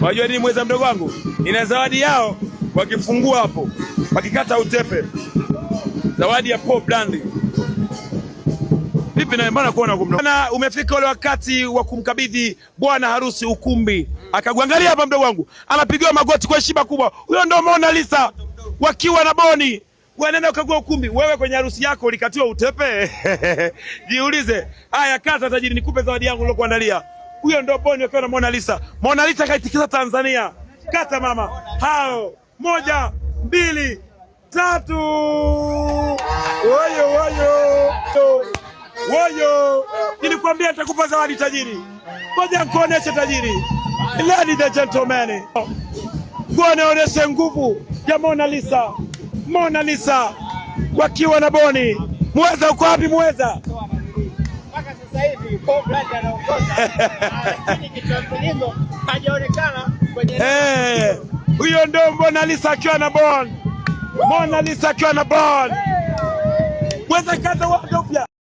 Wajua nini mweza mdogo wangu? Ina zawadi yao wakifungua hapo, wakikata utepe. Zawadi ya Paul Blandi. Vipi na mbona kuona huko? Na umefika ule wakati wa kumkabidhi bwana harusi ukumbi. Akaguangalia hapa mdogo wangu. Anapigiwa magoti kwa heshima kubwa. Huyo ndo Mona Lisa wakiwa na Boni. Wanaenda ukagua ukumbi. Wewe kwenye harusi yako ulikatiwa utepe? Jiulize. Haya, kata tajiri, nikupe zawadi yangu nilokuandalia. Huyo ndo Boni wakiwa na Mona Lisa. Mona Lisa kaitikisa Tanzania. Kata mama. Hao. Moja, mbili, tatu. Woyo woyo. Woyo. Nilikwambia nitakupa zawadi tajiri. Ngoja nikuoneshe tajiri. Ladies and gentlemen. Ngoja nionyeshe nguvu ya Mona Lisa. Mona Lisa wakiwa na Boni. Muweza uko wapi Muweza? Mpaka sasa hivi Paul Blandi anaongoza, lakini kichwa mviringo hajaonekana kwenye Eh, huyo ndo Mona Lisa akiwa na Bon. Mona Lisa akiwa na Bon. Muweza kata wapi